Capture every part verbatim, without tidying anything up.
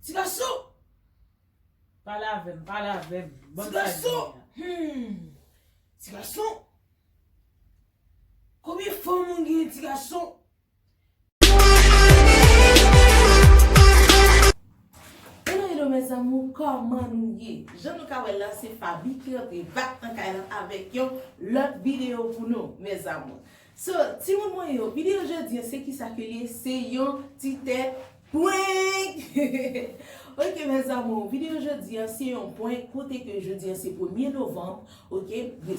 Ti gason! Pale avè m, pale avè m. Ti gason! Hmm. Ti gason! Konbyen fanm ou gen, ti gason? Hello, hello, mes amours, kòman nou ye? Jan nou ka wè la, se Faby ki rantre back nan kay la avèk yon lòt videyo pou nou, mes amours. So, timoun mwen yo, videyo jodi an, se kisa ke li ye? Se yon ti tèt prank! Ok, mes amours, videyo jodi an, se yon prank kote ke jodi an, se premye novanm, ok?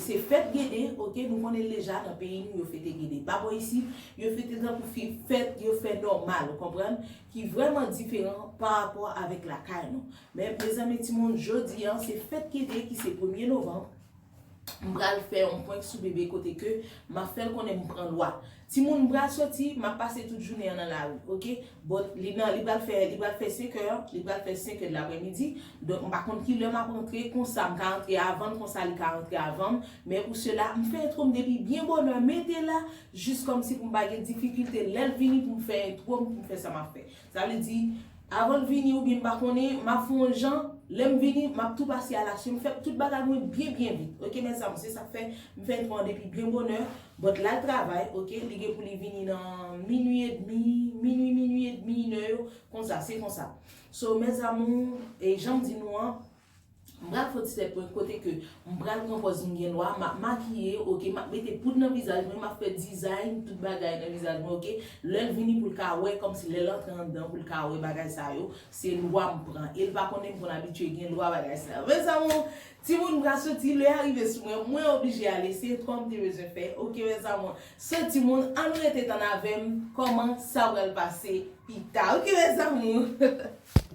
Se fèt Gede, ok? Nou konnen l deja nan peyi nou, yo fete Gede. Pa bò isi, yo fete l tankou fi-, fèt yo fè nòmal, ou konprann? Ki vrèman diferan pa rapò avèk lakay nou. Men, mezanmi, timoun, jodi an, se fèt Gede ki se premye novanm. M pral fè yon prank sou bebe kote ke m ap fè l konnen m pran lwa. Timoun, m pral soti, m ap pase tout jounen an nan lari, ok? But li nan, li pral fè, li pral fè senk è, li pral fè senk è de laprèmidi. Donk, m pa konn ki lè m ap rantre, konsa m ka rantre avan l, konsa li ka rantre avan m. Men pou sela, m fè entwo m depi byen bonè, mete la, jis kòmsi pou m pa gen difikilte lè l vini pou m fè entwo m, pou m fè sa m ap fè. Sa vle di, avan l vini oubyen m pa konnen, m ap fè yon jan, lè m vini, m ap tou pase a laksyon, m fè tout bagay mwen byen, byen vit. Ok, mes amours, se sa k fè m fè entwo an depi byen bonè. But l al travay, ok, li gen pou li vini nan minui edmi, minui, minui edmi, inè yo, konsa, se konsa. So, mes amours, e jan m di nou an, m pral fè yon ti tèt prank kote ke m pral pran pòz m gen lwa, m ap makiye, ok, m ap mete poud nan vizaj mwen, m ap fè design, tout bagay nan vizaj mwen, ok. Lè l vini pou l ka wè, kòmsi lè l antre anndan pou l ka wè bagay sa yo, se lwa m pran. E l pa konnen m konn abitye gen lwa bagay sa yo. Mes amours, timoun, m pral soti, lè a rive sou mwen, mwen oblije ale, se entwo m te bezwen fè, ok, mes amours. So, timoun, ann rete tann avè m, kòman sa pral pase pita, ok, mes amours.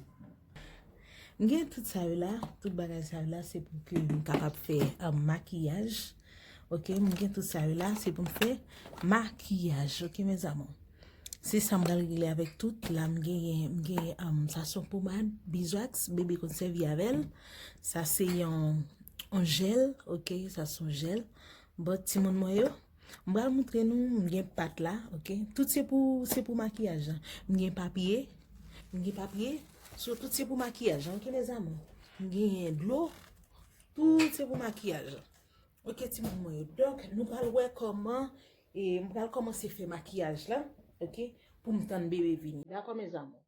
M gen tout sa yo la, tout bagay sa yo la, se pou ke m kapab fè, um, makiyaj. Ok, m gen tout sa yo la, se pou m fè makiyaj. Ok, mes amours. Se sa m pral regle avèk tout. La, m genyen, m genyen, um, sa se yon pomad, Beeswax, bebe konn sèvi avè l. Sa se yon, yon jèl, ok, sa se yon jèl. But timoun mwen yo, m pral moutre nou, m gen pat la, ok? Tout se pou, se pou makiyaj la. M gen papye, m gen papye, so tout se pou makiyaj la, ok, mes amours? M genyen dlo, tout se pou makiyaj la. Ok, timoun mwen yo. Donk, nou pral wè kòman, e, m pral kòmanse fè makiyaj la, ok? Pou m tann bebe vini. Dakò, mes amours?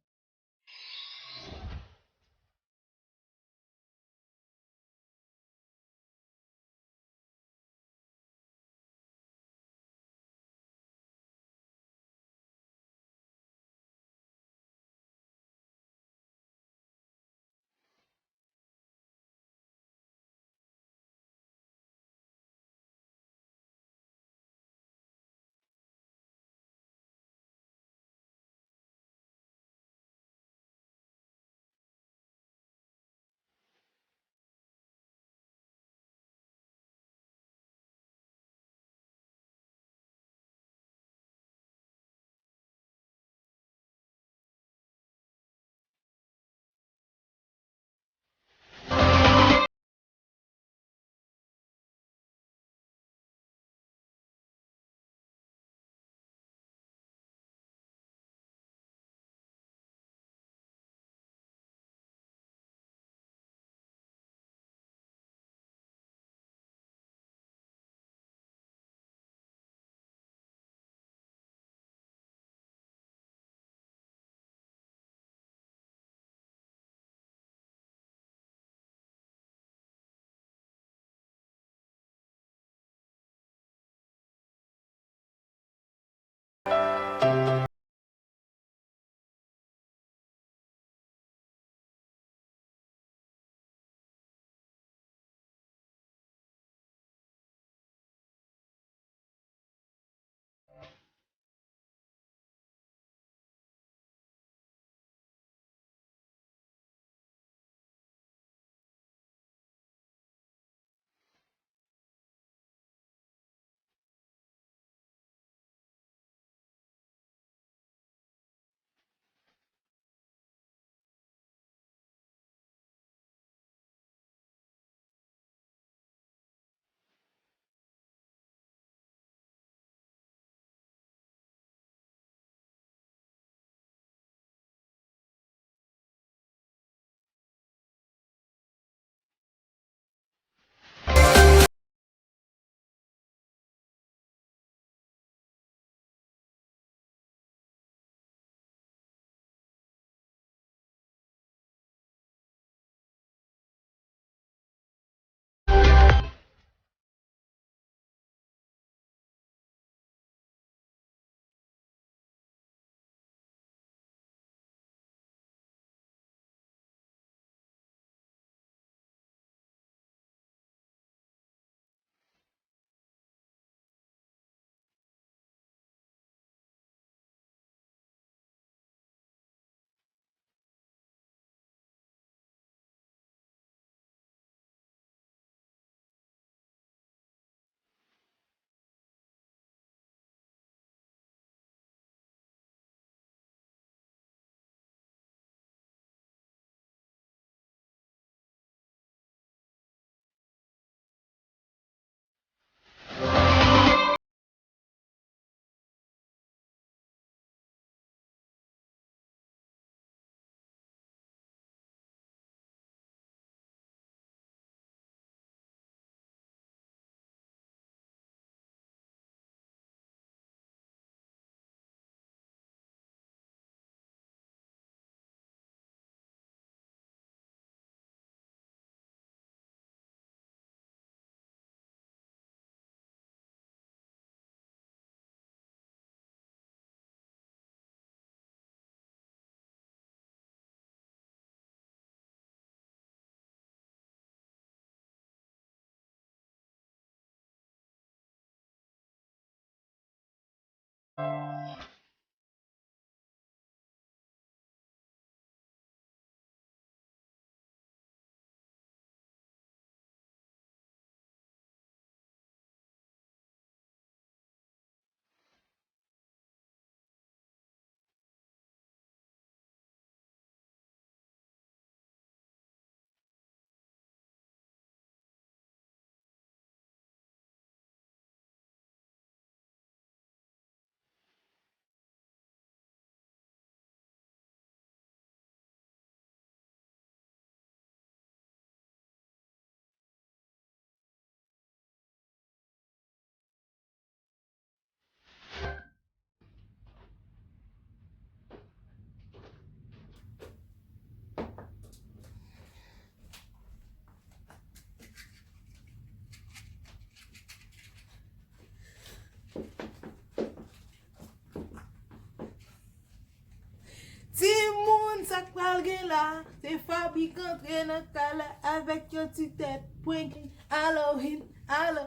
Sa k pral gen la, se Faby k antre nan kay la avèk yon ti tèt prank. Halloween, Hallo,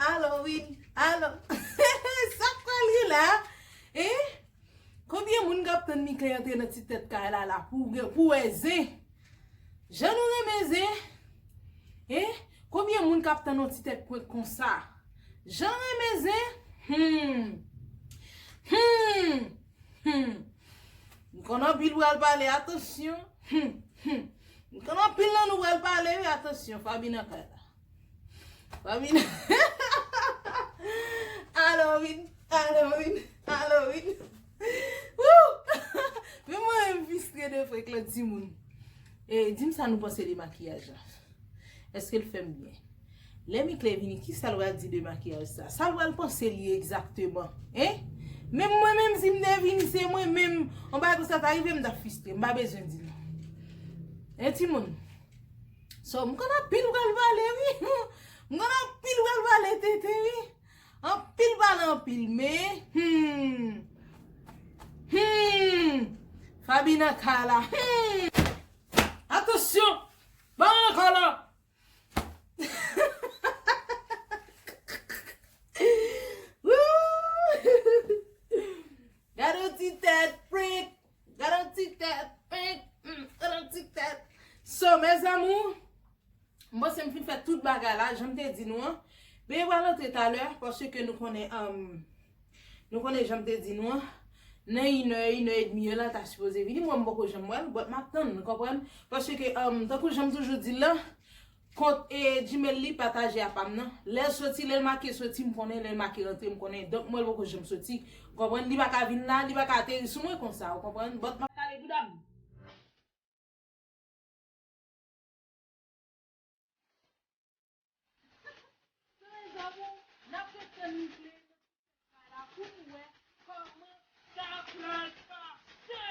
Halloween, Hallo. Sa k pral gen la? Hein? Konbyen moun k ap tann Mickley antre nan ti tèt kay la la pou gen, pou wè zen? Jan nou renmen zen? Hein? Konbyen moun k ap tann yon ti tèt prank konsa? Jan renmen zen? Hmm. Hmm. Hmm. M konn anpil pral pale, atansyon. Hmm. Hmm. M konn anpil nan nou pral pale, wi, atansyon. Faby nan kay la. Faby nan Halloween, Halloween, Halloween. Woo! Men mwen menm fistre de frek lan timoun. E, di m sa nou panse de makiyaj la. Èske l fè m byen? Lè Mickley vini, kisa l pral di de makiyaj sa? Sa l pral panse li egzakteman? Hein? Menm mwen menm, si m te vini, se mwen menm, yon bagay konsa ta rive, m t ap fistre, m pa bezwen di non. Hein, timoun? So, m konn anpil pral pale, wi. M konn anpil pral pale, tenten, wi. Anpil pale anpil, men, hmm. Hmm. Faby nan kay la. Hmm. Atansyon! Ban ankò la! Woo! Gade yon ti tèt prank. Gade yon ti tèt prank. Hmm, gade yon ti tèt. So, mes amours, m panse m fin fè tout bagay la, jan m te di nou an. Bebe pral antre talè, paske nou konnen, um, nou konnen jan m te di nou an. Nan inè, inè edmi yo la, l ta sipoze vini, mwen m poko janm wè l, but m ap tann, ou konprann? Paske, um, tankou jan m toujou di l la, kont e Gmail li pataje a pa m nan. Lè l soti, lè l make soti, m konnen, lè l make rantre, m konnen. Donk, mwen, l poko janm soti. Ou konprann? Li pa ka vin la, li pa ka ateri sou mwen konsa, ou konprann? But m ap kale bouda m. Mes amours, n ap ret tann Mickley la pou nou wè kòman sa pral pase.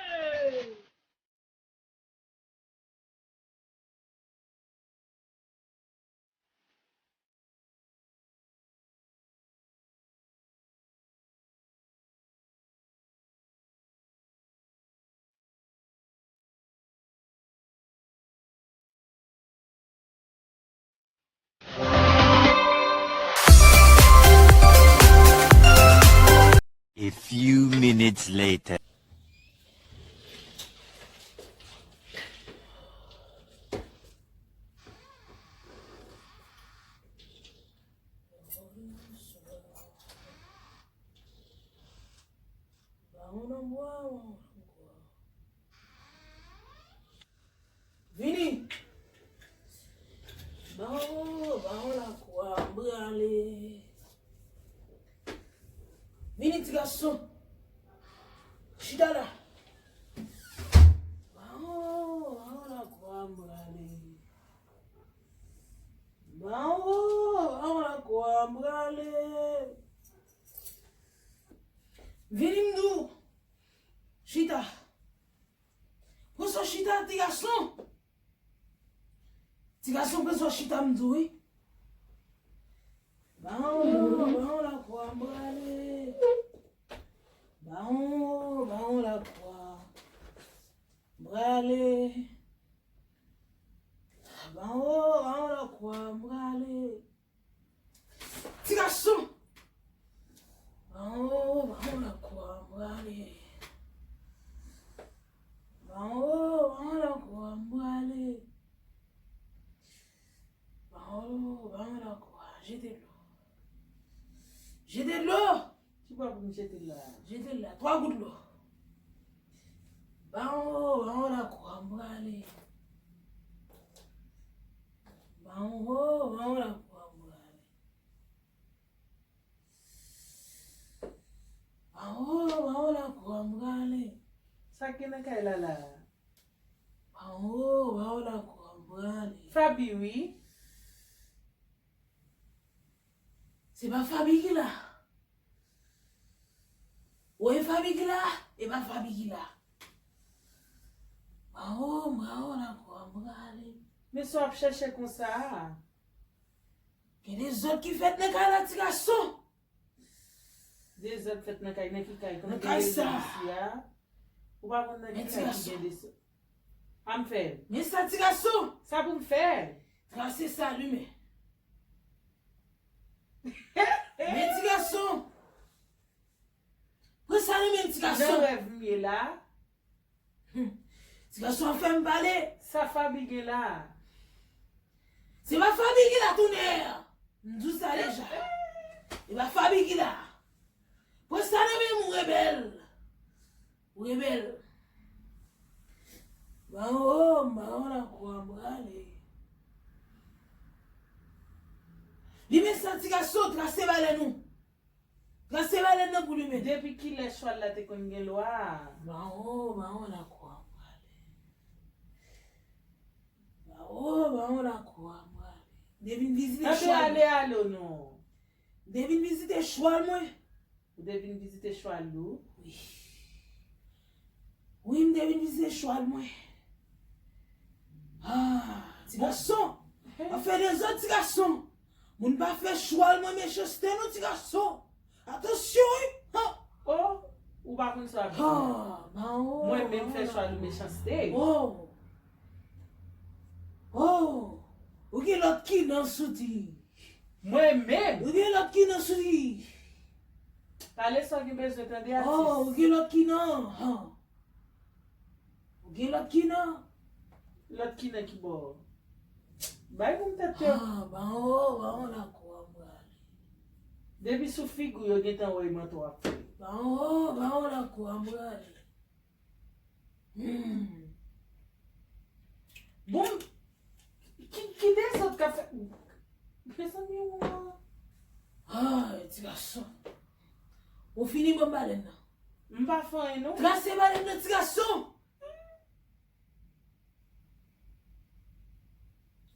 A few minutes later. Vini! Bawo, bawo lakwa, m prale. Vini, ti gason. Chita la. Bawo, bawo lakwa, m prale. Bawo, bawo lakwa, m prale. Vini, m di w. Chita. Pran sa w chita, ti gason. Ti gason, pran sa w chita, m di w, wi. Bawo, bawo lakwa, m prale. Bawo, bawo lakwa, m prale. Bawo, bawo lakwa, m prale. Ti gason! Bawo, bawo lakwa, m prale. Bawo, bawo lakwa, m prale. Bawo, bawo lakwa, jete dlo. Jete dlo! Ki bò pou m jete l la? Jete l la, twa gout dlo. Bawo, bawo lakwa, m prale. Bawo, bawo lakwa, m prale. Bawo, bawo lakwa, m prale. Sa k gen nan kay la la? Bawo, bawo lakwa, m prale. Faby, wi. Se pa Faby ki la. Ou e Faby ki la, e pa Faby ki la. Bawo, bawo lakwa, m prale. Men sa w ap chèche konsa a? Gen dezòd ki fèt nan kay la, ti gason. Dezòd fèt nan kay, nan ki kay? Nan kay sa. Ou pa konn nan ki kay ki gen dezòd. A m fè l. Men sa ti gason. Sa pou m fè l? Trase sa li men. Men ti gason. Pran sa nan men m ti gason. Nan rèv m ye la. Hmm. Ti gason an fè m pale. Sa Faby gen la? Se pa Faby ki la tounen. M di w sa deja. E pa Faby ki la. Pran sa nan men m ou rebèl. Ou rebèl. Ba o, ba o lakou a m prale. Li men sa ti gason trase balèn ou. Trase balèn nan pou li men. Depi kilè chwal la te konn gen lwa? Ba o, ba o lakou a m prale. Ba o, ba o lakou a m prale. M te vin vizite chwal mwen. Ale, ale, ale, non. M te vin vizite chwal mwen. Ou te vin vizite chwal ou? Wi. Wi, m te vin vizite chwal mwen. Ah, ti gason. Ap fè dezòd ti gason. Moun pa fè chwal mwen mechanste non ti gason. Atansyon wi. Ha. Oh, ou pa konn sa w ap di. Ha, ba o. Mwen menm fè chwal ou mechanste. Oh. Oh. Ou gen lòt kinan sou di. Mwen menm? Ou gen lòt kinan sou di. Pale sa w gen bezwen tande atis. Oh, ou gen lòt kinan. Ha. Ou gen lòt kinan. Lòt kinan ki bò? Bay pou m tèt yo. Ah, ba o, ba o lakou a m prale. Depi sou figi w yo gentan wè manto ap fè. Ba o, ba o lakou a m prale. Hmm. Bon, ki, ki dezòd k ap fè? Mezanmi, ou. Ay, ti gason. Ou fini ban m balèn nan. M pa fè anyen, non. Trase balèn nan, ti gason.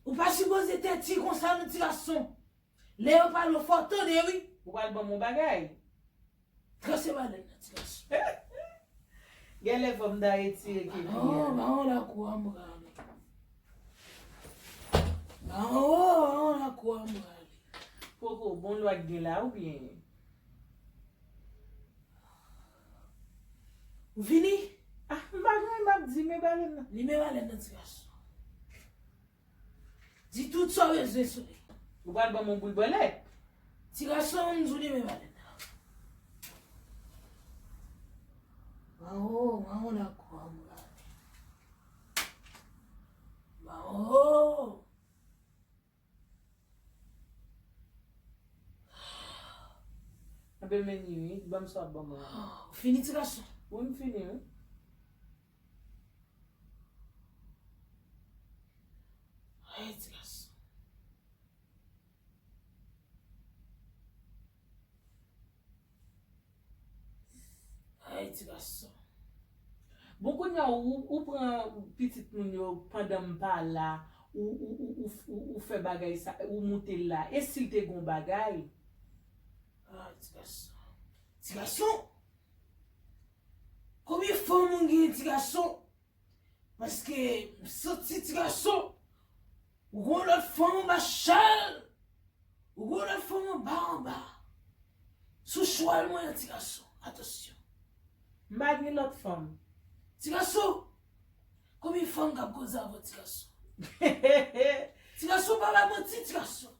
Ou pa sipoze tèti konsa, non, ti gason. Lè yo pale w fò tande, wi. Ou pral ban m yon bagay. Trase balèn nan, ti gason. Genlè fò m ta retire kepi a. Oh, ba o lakou a m prale. Ba o, ba o lakou a m prale. Poko, bon lwa k gen la, oubyen? Ou fini? Ah, m pa gen anyen m ap di, men balèn nan. Li men balèn nan, ti gason. Di tout sa w bezwen sou li. Ou pral ban m yon boul bòlèt? Ti gason, m di w li men balèn nan. Ba o, ba o lakou a m prale. Ba o. Anben men ni wi, ban m sa w ap ban mwen an. Ou fini ti gason? Wi, m fini wi. Ay, ti gason. Ay, ti gason. Bon, kounye a, ou, ou pran pitit moun yo pandan m pa la, ou, ou, ou, ou, ou, ou fè bagay sa, ou moute l la. E si l te gon bagay? Ay, ti gason. Ti gason! Konbyen fanm ou gen, ti gason? Paske m santi ti gason, ou gon lòt fanm anba chal, ou gon lòt fanm anba, anba. Sou chwal mwen an, ti gason, atansyon. M pa gen lòt fanm. Ti gason, konbyen fanm k ap koze avè w, ti gason? Ti gason, pa bay manti, ti gason.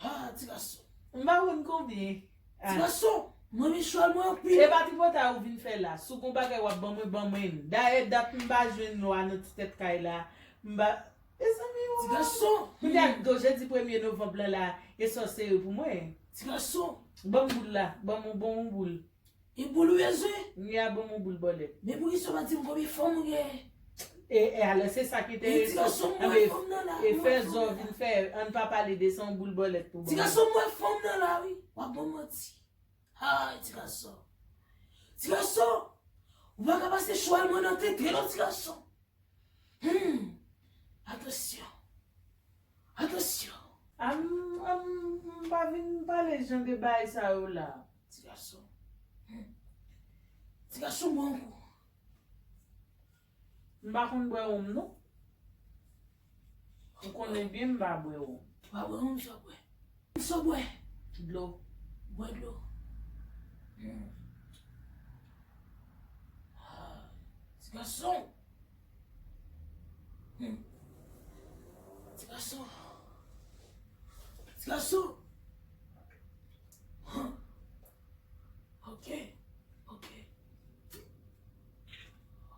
Ah, ti gason. M pa konn konbyen. Ti gason, mwen men chwal mwen anpil. E pa tripotay ou vin fè la. Si w gon bagay w ap ban mwen, ban mwen l. Dayè dat m pa jwenn lwa nan ti tèt kay la. M pa, mezanmi, ti gason. Kounye a, do jedi premye novanm lan la, e sa w sere pou mwen. Ti gason. Ban m boul la, ban m, ban m boul. E boul ou bezwen? Nye a ban m yon boul bòlèt. Men poukisa w pa di m konbyen fanm ou gen? E, e alò, se sa ki enterese w. Ti gason, m wè fanm nan la. E fè zò vin fè, ann pa pale de sa, yon boul bòlèt pou ban m. Ti gason, m wè fanm nan la, wi. W ap ban m manti. Ay, ti gason. Ti gason, ou pa ka pase chwal mwen nan tete, non, ti gason. Hmm. Atansyon. Atansyon. A m, a m, m pa vin pale jan de bagay sa yo la. Ti gason. Hmm. Ti gason, bon kou. M pa konn bwè wonm, non. Ou konnen byen m pa bwè wonm. Ou pa bwè wonm, sa w bwè? Sa w bwè? Dlo. Bwè dlo. Hmm. Ah, ti gason. Ti gason. Ti gason. Ok. Ok.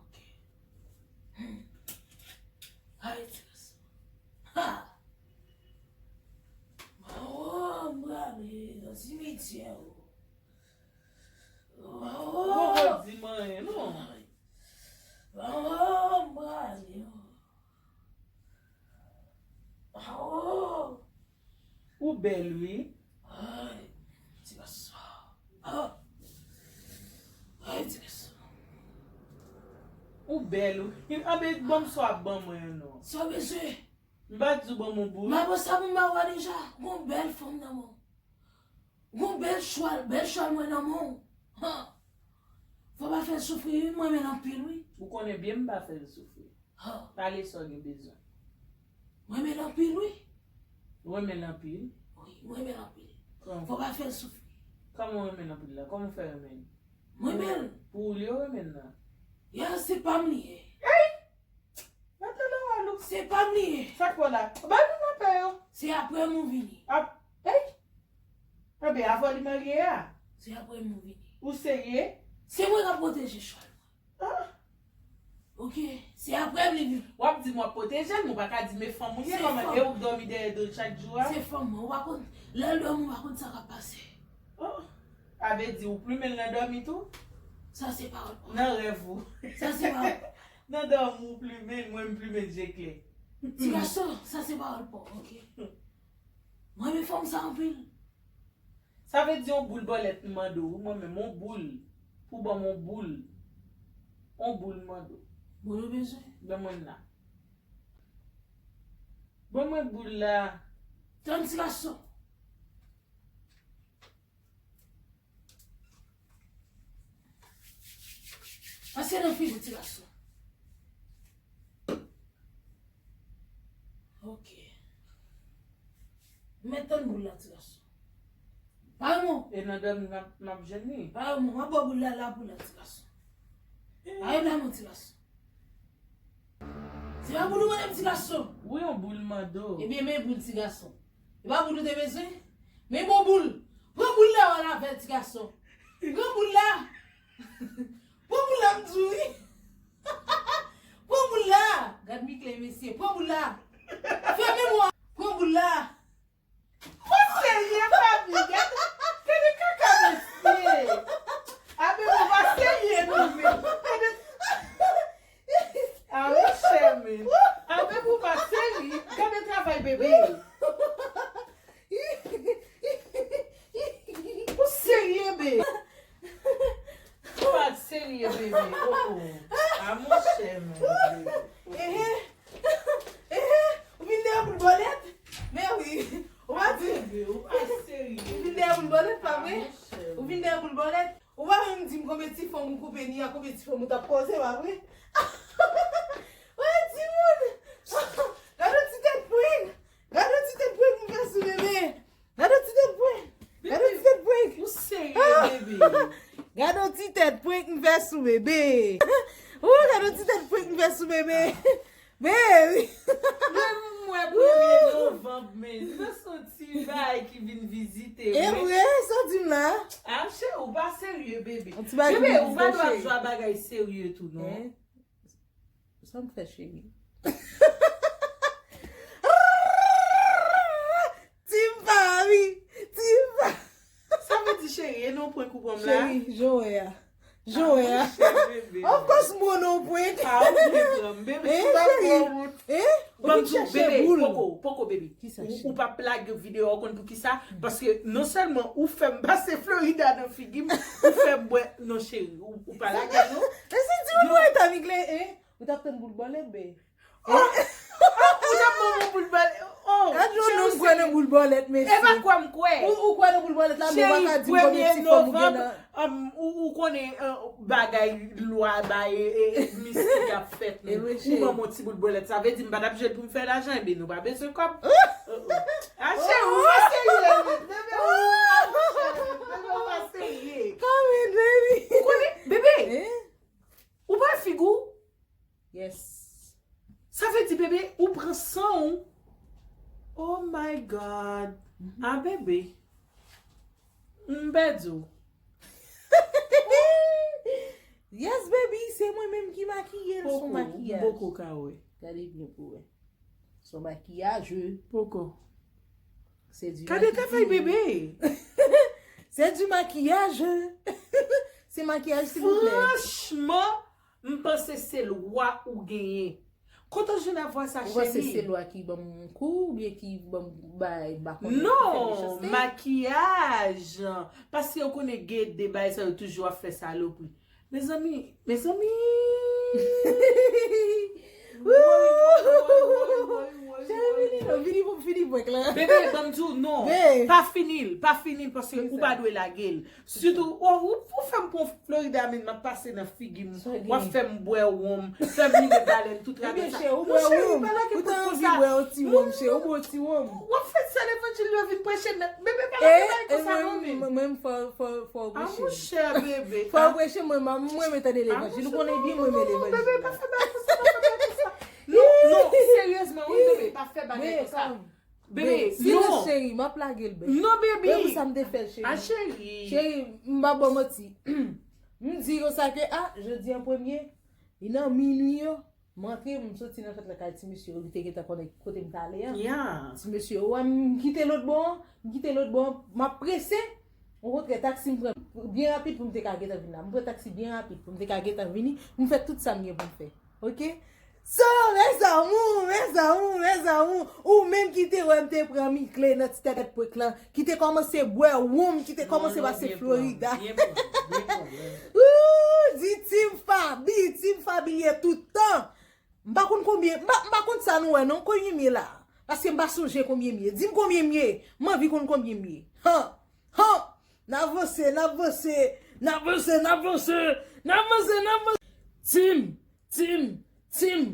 Ok. Ay, ti gason. Ha! Mawo, m prale nan simityè, o. Mawo! Poko di m anyen, non. Mawo, m prale, o. Mawo! Ou bèl, wi. Ay, ti gason. Ah. Ay, ti gason. Ou bèl, wi. Anben, ban m sa w ap ban mwen an, non. Sa w bezwen? M pa di w ban m yon boul. M ap sa pou m ba w a deja. Gon bèl fanm nan men w. Gon bèl chwal, bèl chwal mwen nan men w. Han. Fò w pa fè l soufri, wi, m renmen l anpil, wi. Ou konnen byen m pa fè l soufri. Han. Pale sa w gen bezwen. M renmen l anpil, wi. Ou renmen l anpil? Wi, m renmen l anpil. Kòman? Fò w pa fè l soufri. Kòman w renmen l anpil la? Kòman w fè renmen l? M renmen l. Pou ou li yo renmen l la? Ya, se pa m li ye. Ey! Mete lawal ou. Se pa m li ye. Sa k fè w la? Bay moun lapè yo. Se apre m ou vini. Ap, ey! Anben, avè w li marye a? Se apre m ou vini. Ou serye? Se mwen k ap pwoteje chwal mwen. Ah! Ok, se apre m li vini. W ap di m w ap pwoteje l, men w pa ka di men fanm ou ye, kòman e ou k dòmi dèyè do l chak jou a? Se fanm mwen, ou pa konn, lè l dòmi, ou pa konn sa k ap pase. Oh! A vle di ou plimen l nan dòmi tou? Sa se pawòl pa w. Nan rèv ou. Sa se pawòl pa w. Nan dòmi ou plimen l, mwen m plimen l je klè. Ti gason, sa se pawòl pa w, ok? Mwen renmen fanm sa anpil. Sa vle di yon boul bòlèt m mande w, wi, mwen menm, yon boul. Pou ban m yon boul. Yon boul m mande w. Boul ou bezwen? Ban mwen l la. Ban mwen boul la. Tann ti gason. Pase nan figi ti gason. Ok. Mèt tann boul la, ti gason. Pare mwen. E nan dòmi m ap, m ap jwenn li. Pare mwen, m ap ba w boul la, la pou la, ti gason. Pare la, mon ti gason. Se pa boul ou mande m, ti gason? Wi, yon boul m mande w. Ebyen, men boul, ti gason. E pa boul ou te bezwen? Men bon boul. Pran boul la, w al avè l, ti gason. Pran boul la. Pran boul la, m di w, wi. Pran boul la. Gad Mikley, mesye. Pran boul la. Fèmen mwa. Pran boul la. Ou pa serye, papi. Gade, gade kaka mesye. Abe, ou pa serye, non, men. Gade. A, monchè, men. Abe, ou pa serye. Gade travay, bebe. Ou serye, be. Ou pa serye, bebe. Oh, oh. A, monchè, men, bebe. Ehe. Ehe. Ou vin dèyè boul bòlèt? Men wi. Ou pa di. Bebe, ou pa serye. Ou vin dèyè boul bòlèt, pa vre? A, monchè. Ou vin dèyè boul bòlèt? Ou pa menm di m konbyen ti fanm ou koupe ni a, konbyen ti fanm ou t ap koze, pa vre? Wè, timoun! Gade yon ti tèt prank! Gade yon ti tèt prank m fè sou bebe! Gade yon ti tèt prank! Gade yon ti tèt prank! Ou serye, bebe? Gade yon ti tèt prank m fè sou bebe! Oh, gade yon ti tèt prank m fè sou bebe! Baby! Men m wè premye novanm, men. M nan santi bagay ki vin vizite m. E vre, sa w di m la? A, cheri, ou pa serye, bebe. Bebe, ou pa dwe ap jwe a bagay serye tou, non. Sa m fè, cheri? Ti m pa, wi. Ti m pa. Sa vle di, cheri, e non prank ou pran m la? Cheri, jan w wè a. Jan w wè a. Of course, m pran non prank. A, ou byen pran m, bebe. Si w pa pran wout. Ou vin chèche boul. Poko, poko, bebe. Ou pa p lage videyo a, ou konn poukisa? Paske non sèlman ou fè m pase Florida nan figi m, ou fè m bwè. Non, cheri, ou pa lage, non. E si di ou wè ta migle, en? Ou t ap tann boul bòlèt, be. Oh! Ou t ap ban mwen boul bòlèt. Oh! Gad yon nonm kwè nan boul bòlèt, mesye. E pa kwè m kwè. Ou, ou kwè nan boul bòlèt la, men ou pa ka di m konbyen ti fanm ou gen nan. Cheri, premye novanm, ou, ou konnen, bagay lwa bay, e, e, mistik ap fèt, non. Ou ban m yon ti boul bòlèt, sa vle di m pa t ap jwe l pou m fè lajan, ebyen nou pa bezwen kòb. Oh, oh. A, cheri, ou pa serye, bebe, ou pa serye. Come in, baby. Ou konnen, bebe, ou pa figi w. Yes. Sa Mwen di, bebe, ou pran san w. Oh my God. A bebe. M pèdi w. Yes, baby, se mwen menm ki makiye l, se yon Poko, makiyaj. Poko ka wè. Gade byen pou wè. Se yon makiyaj. Poko. Se di Gade travay bebe. Se di makiyaj. Se makiyaj, silvouplè. Franchman, m panse se lwa ou genyen. Kote w jwenn avwa sa, Ou panse se cheri? Lwa ki ban m kou oubyen ki ban m bay, m pa konnen, ki fè Non, mechanste? Makiyaj. Paske yo konnen gen de bagay sa yo toujou ap fè salopri. Mezanmi, mezanmi. Cheri, vini non, vini pou m fini prank lan. Bebe, ban m di w non. Be. Pa fini l, pa fini l paske ou Kisa? Pa dwe lage l. Sitou, ou, ou, ou fè m pran Florida men m ap pase nan figi m. Sa gen? W ap fè m bwè wonm, fè m vide balen tout Ebyen, radosa. cheri, ou Non, bwè cheri, wonm. pa lage Ou pou tan anvi sa. bwè yon ti wonm, cheri, ou bwè yon ti wonm. W ap fè ti sa levanjil yo vin preche nèt. Bebe, pa E, lage bagay e konsa non, mwen, men. mwen, mwen, fò, fò, fò Ah, preche mon m. chè, bebe. Fò Ah. preche mwen, mwen, mwen, mwen tande levanjil. Ou konnen byen mwen, mwen levanjil. Bebe, pa fè bagay konsa, pa fè bagay konsa. Non, non, seryezman, wi, bebe, pa fè bagay Be, konsa. Be, Bebe, silans, non. Cheri, m ap lage l, be. Non, bebe. Be, pou sa m te fè, cheri. Ah, cheri. Cheri, m pa ba w manti. M di konsa ke, ah, jodi an premye, li nan minui yo, m antre, m soti nan fèt la kay ti mesye yo, li te gentan konnen kote m t ale an. Ya. Ti mesye yo, wè, m kite lòt bò an, m kite lòt bò an, m ap prese. Okontrè, taksi m pran byen rapid pou m te ka gentan vin la. M pran taksi byen rapid pou m te ka gentan vini, pou m fè tout sa m gen pou m fè. Oke? So, mes amours, mes amours, mes amours, ou menm ki te wè m te pran Mickley nan ti tèt prank lan, ki te kòmanse bwè wonm, ki te kòmanse pase Florida. Byen pran, byen pran, byen pran. Ooh, di Team Faby, Team Faby ye tout tan. M pa konn konbyen, m pa, m pa konn sa nou wè non, konbyen m ye la. Paske m pa sonje konbyen m ye. Di m konbyen m ye, m anvi konn konbyen m ye. Han, han, n avanse, n avanse, n avanse, n avanse, n avanse, n avanse. Team, Team, Team.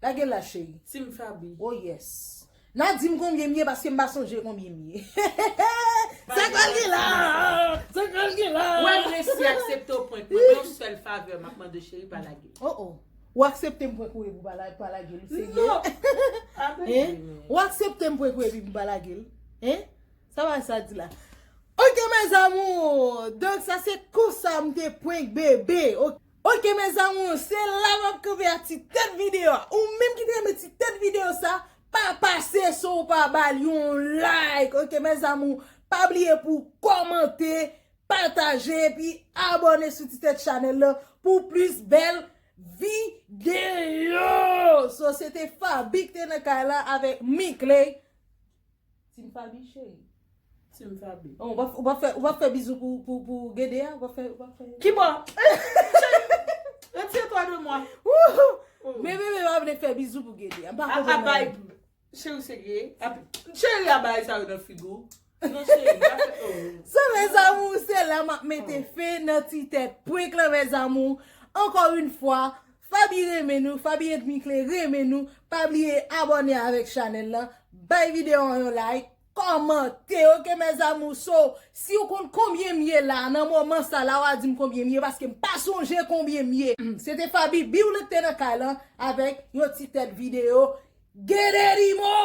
Lage la, cheri. Team Faby. Oh yes. N a di m konbyen m ye paske m pa sonje konbyen m ye. Sa k al gen la? Sa k al gen la? Wè, m resi aksepte w prank mwen, men yon sèl favè m ap mande, cheri, pa lage. Oh oh. Ou aksepte m prank ou epi w pa la-, pa lage l, ou serye? Non. Ah, bebe, Hein? Ou aksepte m prank ou epi m pa lage l? Hein? Sa va sa di la? Ok, mes amours. Donk, sa se konsa m te prank bebe. Ok, ok, mes amours, se la m ap kanpe ak ti tèt videyo a. Ou menm ki te renmen ti tèt videyo sa, pa pase san w pa ba l yon like. Ok, mes amours, pa bliye pou kòmante, pataje, epi abòne sou ti tèt chanèl la pou plis bèl videyo. So, se te Faby ki te nan kay la avèk Mickley. Team Faby, cheri. Team Faby. Oh, ou pa, ou pa fè, ou pa fè bizou pou, pou, pou Gede a? Ou pa fè, ou pa fè. Ki bò? Retire twa de mwa. Wouhou! Oh. Men bebe pa vle fè bizou pou Gede a. M pa A, konprann a bay, anyen. Cheri serye. A, cheri a bay sa yo nan figi w. Non, cheri, pa fè, oh. So, mes amours, se la m ap mete fen nan ti tèt prank lan, mes amours. Encore une fois, Faby renmen nou, Faby and Mickley renmen nou. Pa bliye abòne avèk chanèl lan, bay videyo an yon like, kòmante, ok, mes amours. So, si w konn konbyen m ye la, nan moman sa la, w a di m konbyen m ye, paske m pa sonje konbyen m ye. Se te Faby Biwlet te nan kay lan avèk yon ti tèt videyo. Gede Dimo!